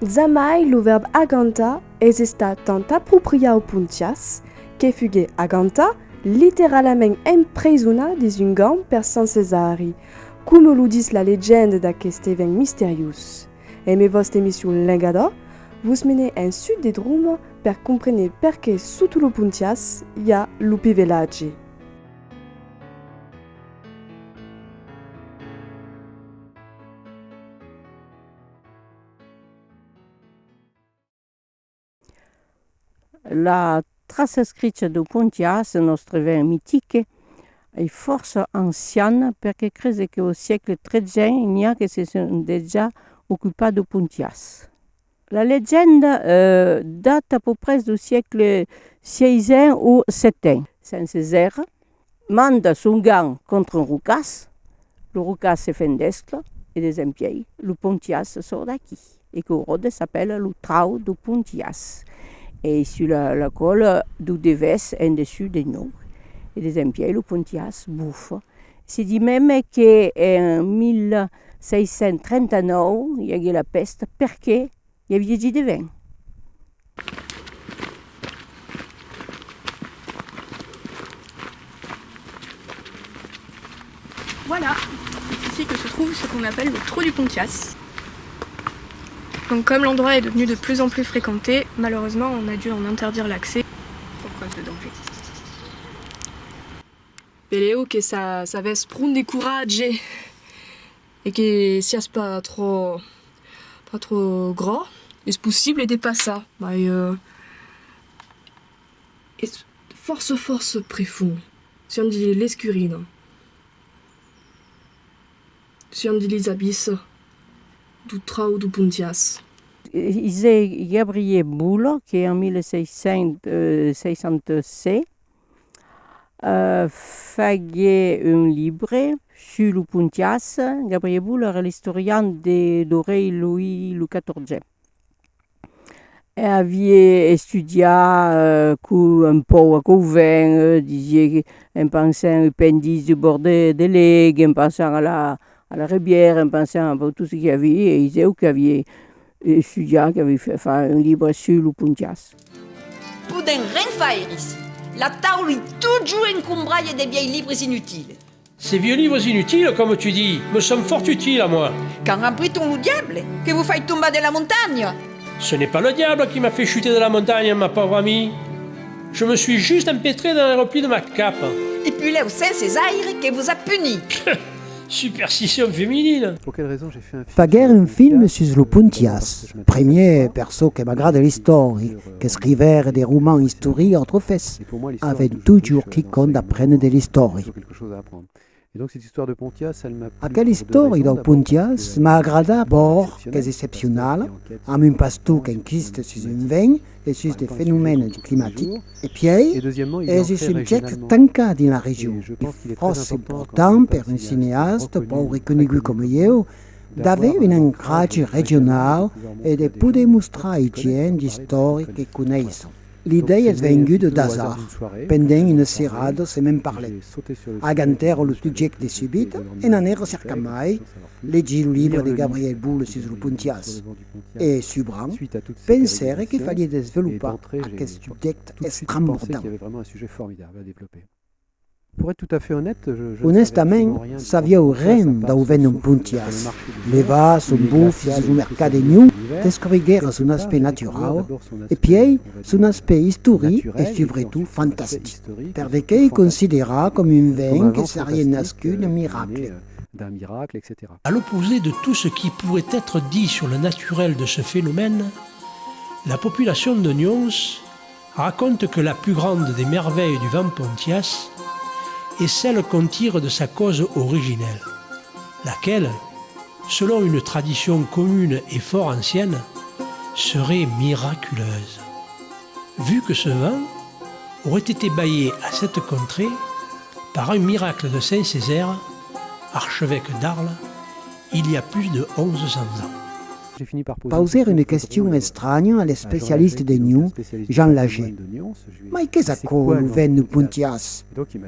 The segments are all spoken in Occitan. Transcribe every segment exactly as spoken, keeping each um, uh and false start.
Jamai lo vèrb agantar es estat tant apropriat au Pontiàs que fuguèt agantat, literalament empresonat dins un gam per Sant Cesari, coma lo ditz la legenda d'aqueste vent misteriós. Emé vòstra emission Lenga d'Òc, vos mene en sud de Droma per comprene perqué sota lo Pontiàs i a lo pivelatge. La traça escricha dau Pontiàs, nòstre vent mitic, es fòrça anciana perque crese que au siècle tretzen n'i a que se son dejà ocupats dau Pontiàs. La legenda, eh, data a peu près dau siècle sieisen o seten. Sant Cesèr manda son gam contra un rocàs, lo rocàs se fendescla e desempièi lo Pontiàs sòrt d'aquí e qu'au ròde s'apèla lo Trauc dau Pontiàs e sus la, la còla dau Devès en dessús de Nòu e desempièi lo Pontiàs bufa. Se ditz meme que en mil sièis cents trenta-nòu i aguèt la pèsta perque i aviá ges de vent. Voilà, c'est ici que se trouve ce qu'on appelle le trou du Pontias. Donc comme l'endroit est devenu de plus en plus fréquenté, malheureusement on a dû en interdire l'accès pour cause de danger. Belèu que s'a-, s'avès pron de coratge e que siás pas tròp, pas tròp gròs, es possible de passar, mai, euh, es fòrça, fòrça prefond. Siam dins l'escurina. Siam dins lis abisses dau Trauc dau Pontiàs. Isèu Gabriel Boula, que en mil sièis cents seissanta-sèt, eh, faguèt un libre sus lo Pontiàs. Gabriel Boula èra l'istorian de, dau rei Loís lo catorzen. E aviá estudiat, eh, coma un pauc aquò vent, eh, disiá que en pensant au pendís dau bòrd de, de l'Èga, en pensant a la, a la Rebièra, en pensant a tot çò qu'i aviá, e isèu qu'aviá estudiat, qu'aviá fa-, fach un libre sus lo Pontiàs. Podèm ren faire ici. La taula es totjorn encombralha de vièlhs libres inutiles. Ces vieux livres inutiles, comme tu dis, me sont fort utiles à moi. Quand abriton lo diable que vos fai tombar de la montanha. Ce n'est pas le diable qui m'a fait chuter de la montagne, ma pauvre amie. Je me suis juste empêtré dans les replis de ma cape. E puslèu Sant Cesaire que vos a punit. Superstition féminine. Faguère un film sus lo Pontiàs. Premier, per çò que m'agrada l'istòria, qu'escrivère de romans istorics autrefes, avèm totjorn quicòm d'aprene de l'istòria. Aquela istòria dau Pontiàs m'a agradat, d'abòrd qu'es excepcionala, amb un pastor qu'enquista sus un vent e sus de fenomènes climatics, e pièi es un subjècte tancat dins la region. Es fòrça important per un cineasta pauc reconegut coma ieu d'aver un ancratge regionau e de poder mostrar ai gents d'istòrias que coneisson. L'idèia es venguda d'asard, pendent una serada se me'n parlèt. Agantèra lo subjècte subit e n'anèra cercar mai, legir lo libre de Gabriel Boula sus lo Pontiàs. E, subran, pensère que faliá desvelopar aquel subjècte estrambordant. Onestament, sabiáu ren dau vent dau Pontiàs. Levat son buf sus lo mercat de Nòu, descobriguère son aspèct naturau e pièi son aspèct istoric e subretot fantastic. Per de qué i considerar coma un vent que seriá nascut d'un miracle. À l'opposé de tout ce qui pourrait être dit sur le naturel de ce phénomène, la population de Nyons raconte que la plus grande des merveilles du vent Pontias est celle qu'on tire de sa cause originelle, laquelle, selon une tradition commune et fort ancienne, serait miraculeuse. Vu que ce vent aurait été baillé à cette contrée par un miracle de Saint Césaire, archevêque d'Arles, il y a plus de onze cents ans. Pausère una question estranha a l'especialista de Nòu, Jean Lager. Mai qu'es aquò lo vent dau Pontiàs?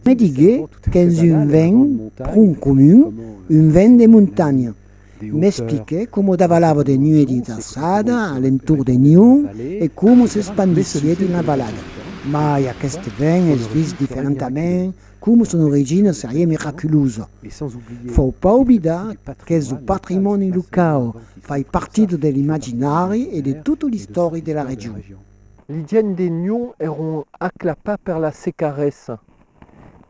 Me diguèt qu'es un vent pron comun, un vent de montanha. M'expliquèt coma davalava de nuèit dins d'alçada a l'entorn de Nion e coma s'espandissiá dins la valada. Mai aqueste vent es vist diferentament, coma son origina seriá miraculosa. Fau pas oblidar qu'es lo patrimòni locau, fai partida de l'imaginari e de tota l'istòria de la region. Li gents de Nion èron aclapats per la secaressa.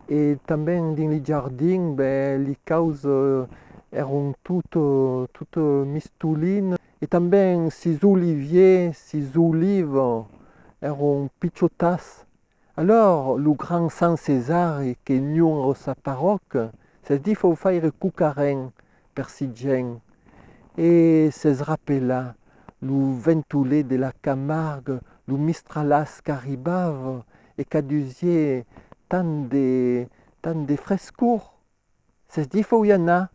E tanben dins li jardins, ben, li caus, eh, èron tot, eh, tot, eh, mistolin. E tanben sis oliviers, sis olivas, èron pichotas. Alòr, lo grand Sant Cesari que Nion a sa parròca, s'es dit fau faire cocarren per si gents, e s'es rapelat lo ventolet de la Camarga, lo mistralàs qu'arribava e qu'adusiá tant de, tant de frescor. S'es dit fau i anar.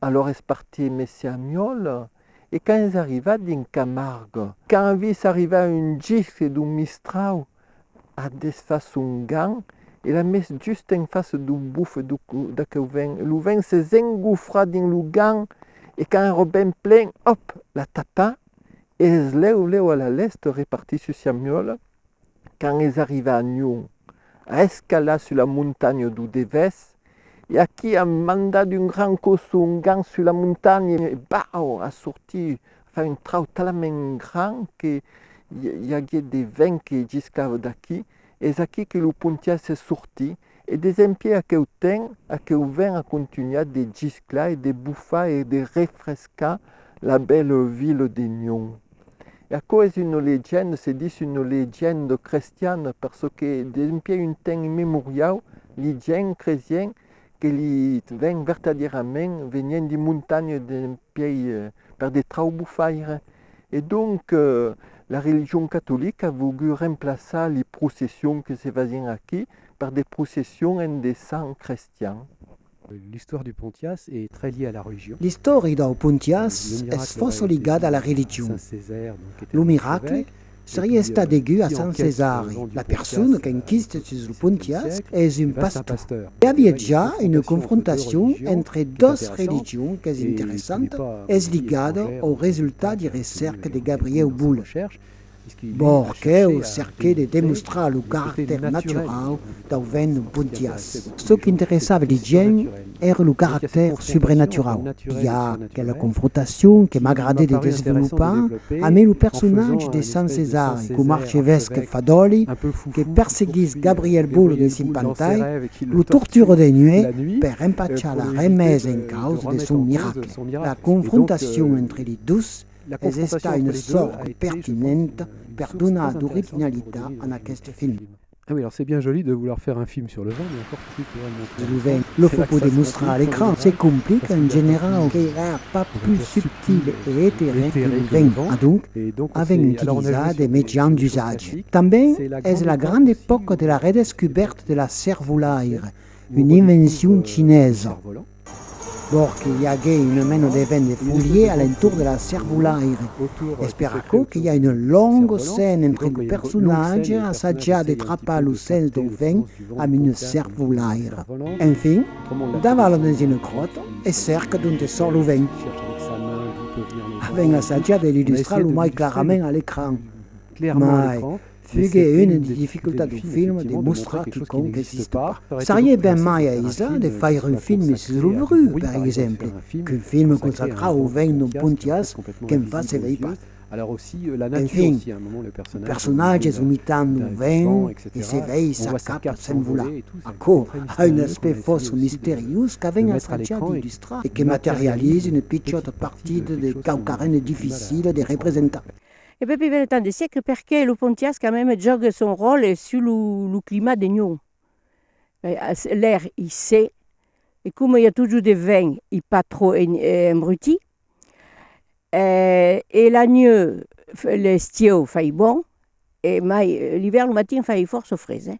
Alòr es partit emé siá miòla, e quand es arribat dins Camarga, quand a vist arribar un giscle d'un mistrau, a desfach son gant e l'a mes just en fàcia dau buf dau co-, d'aqueu vent. Lo vent s'es engofrat dins lo gant e quand èra ben plen, òp, l'a tapat e es lèu lèu a la lèsta repartit sus siá miòla. Quand es arribat a Nion, a escalat sus la montanha dau devèrs, e aquí a mandat un grand còp son gant sus la montanha e bau, a sortit, a fach un trau talament grand que i, i aguèt de vent que gisclava d'aquí. Es aquí que lo pontiàs es sortit, e desempièi aqueu temps, aqueu vent a contunhat de gisclar e de bufar e de refrescar la bèla vila de Nion. E aquò es una legenda, se ditz una legenda crestiana, per çò que dempièi un temps immemoriau, li gents cresián que li vents vertadièrament venián di montanha dempièi, eh, per de traucs bufaires. E donc, eh, la religion catolica a vogut remplaçar li processions que se fasián aquí per de processions en de sants crestians. L'histoire du Pontias est très liée à la religion. L'istòria dau Pontiàs es fòrça ligada a la religion. Lo miracle seriá estat degut a Sant Cesari. La persona qu'enquista sus lo Pontiàs es un pastor. I aviá ja una confrontacion entre doas religions qu'es interessanta, es ligada au resultat di recèrca de Gabrièu Boule. Bòrqueu cerquèt de demostrar lo caractèr naturau dau vent d'un pontiàs. Çò qu'interessava li gents èra lo caractèr subrenaturau. I a aquela confrontacion que m'agradèt de desvolopar amé lo personatge de Sant Cesari, coma archevesque fadòli que perseguís Gabrièu Boule de Simpantai, lo tortura de nuèit per empachar la remesa en causa de son miracle. La confrontacion entre li dos es estat una sòrta pertinenta per donar d'originalitat en aqueste film. Ah oui, alors c'est bien joli de vouloir faire un film sur le vent, mais encore faut-il pouvoir le montrer à l'écran. Lo fau poder mostrar a l'ecran, se complica en generau, qu'èra pas pus subtil e eterè que lo vent. Adonc, avèm utilizat de mejans d'usatge. Tanben es la granda epòca de la redescubèrta de la cervolaire, una invencion chinesa. Bòrque i aguèt una mena de vent de foliá a l'entorn de la cervolaire. Es per aquò que i a una longa scèna entre lo personatge assajant de trapar lo sens dau vent amb una cervolaire. Enfin, davala dins una gròta e cerca d'onte sòrt lo vent. Avèm assajat de l'illustrar lo mai clarament a l'ecran. Mai, fuguèt una de dificultats dau film de mostrar quicòm qu'exista pas. Seriá ben mai aisat de faire un film sus lo bruch, per exemple, qu'un film consacrat au vent d'un pontiàs qu'en fach se vei pas. Enfin, lo personatge es au mitan d'un vent e se vei sa capa s'envolar. Aquò a un aspèct fòrça misteriós qu'avèm assajat d'illustrar e que materializa una pichòta partida de quauquarren de dificil de representar. E pèi, pèi, ben, tant de sec, perqué lo pontiàs quand même jòga son ròtle sus lo, lo climat de Nion. E, es, l'èr i sec, e coma i a totjorn de vent, i pas tròp en-, eh, embrutit. Eh, e la nuèit, f-, l'estiu fai bon, e mai, eh, l'ivèrn lo matin fai fòrça fresc, eh.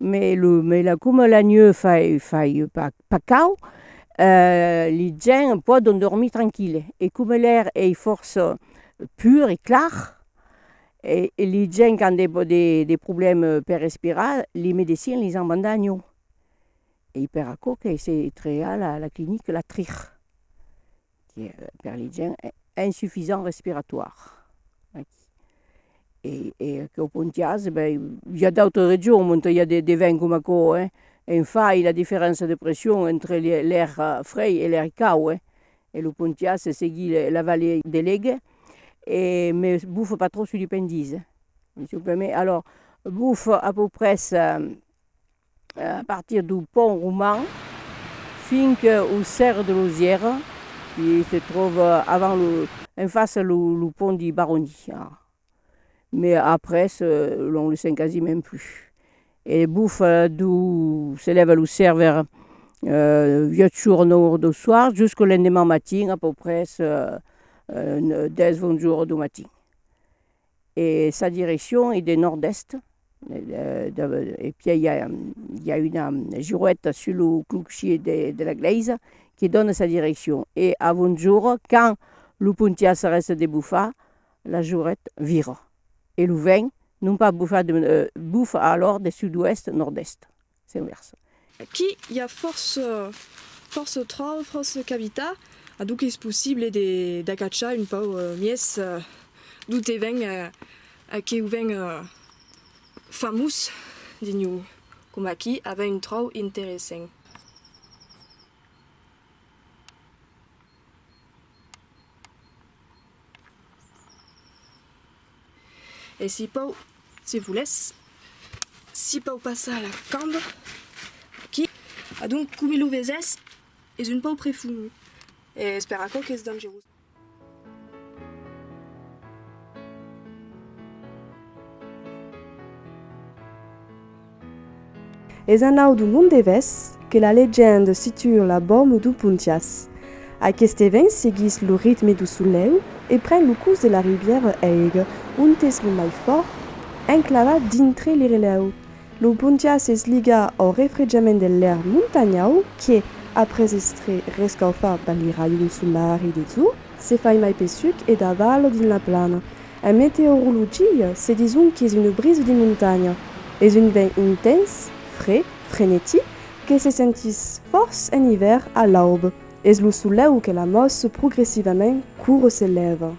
Mai lo, mai la, coma la nuèit fai, fai pas, pas caud, eh, li gents pòdon dormir tranquille. E coma l'èr ei fòrça pur e clar, e, e li gents qu'an de, de, de problèmas per respirar, li medecins lis an mandat a Nion. E per aquò que se trèa la, la clinica La Trir. que, eh, per li gents, eh, insuffisant respiratoire. Aquí. E, e que au Pontiàs, ben, i a d'autras regions ont i a de, de vents coma aquò, eh. En fait, la diferéncia de pression entre le-, l'aire, eh, freg e l'aire caud, eh. E lo Pontiàs seguís le-, la vallée de l'Egue, e, mès bufa pas tròp sus li pendisses, eh. Simplement, alors, bufa à peu près, eh, a partir du pont roman fin que au cerf de Lausière, qui se tròba avant lo, en face lo, lo pont di Baroni, ah. Mès après, eh, l'on le sent quasiment plus. E bufa, eh, du, se lèva lo cerf vers, eh, uèch oras, nòu oras dau soir, jusqu'au lendeman matin, à peu près, eh, eh, dètz, onze oras dau matin. E sa direccion es de nòrd-èst, e, de, de, e pièi i a, i a una giroueta sus lo clochier de, de la glèisa que dona sa direccion. E a onze oras, quand lo Pontiàs s'arrèsta de bufar, la giroueta vira. E lo vent, non pas bufar de, eh, bufa alors de sud-oèst-nòrd-èst. S'invèrsa. Aquí i a fòrça, fòrça tròbas, fòrça cavitats, adonc es possible de, d'acachar un pauc, eh, mièg, eh, dau vent, eh, aqueu vent, eh, famós, dinham, coma aquí, avèm un tròb interessant. E si pòu, se volètz, si pòu passar la camba aquí. Adonc, coma lo vesètz, es un pauc prefond. E es per aquò qu'es dangerós. Es en aut dau Mont d'Evés que la legenda situa la bòma dau Pontiàs. Aqueste vent seguís lo ritme dau solèu e pren lo cors de la ribièra Èiga, ont es lo mai fòrt, enclavat dintre li relèus. Lo Pontiàs es ligat au refredjament de l'aire montanhau que, après èstre rescaufat per li raions solari de jorn, se fai mai pessuc e davala dins la plana. En meteorologia, se dison qu'es una brisa de montanha. Es un vent intens, freg, frenetic, que se sentís fòrça en ivèrn a l'auba. Es lo solèu que l'amassa progressivament quora se lèva.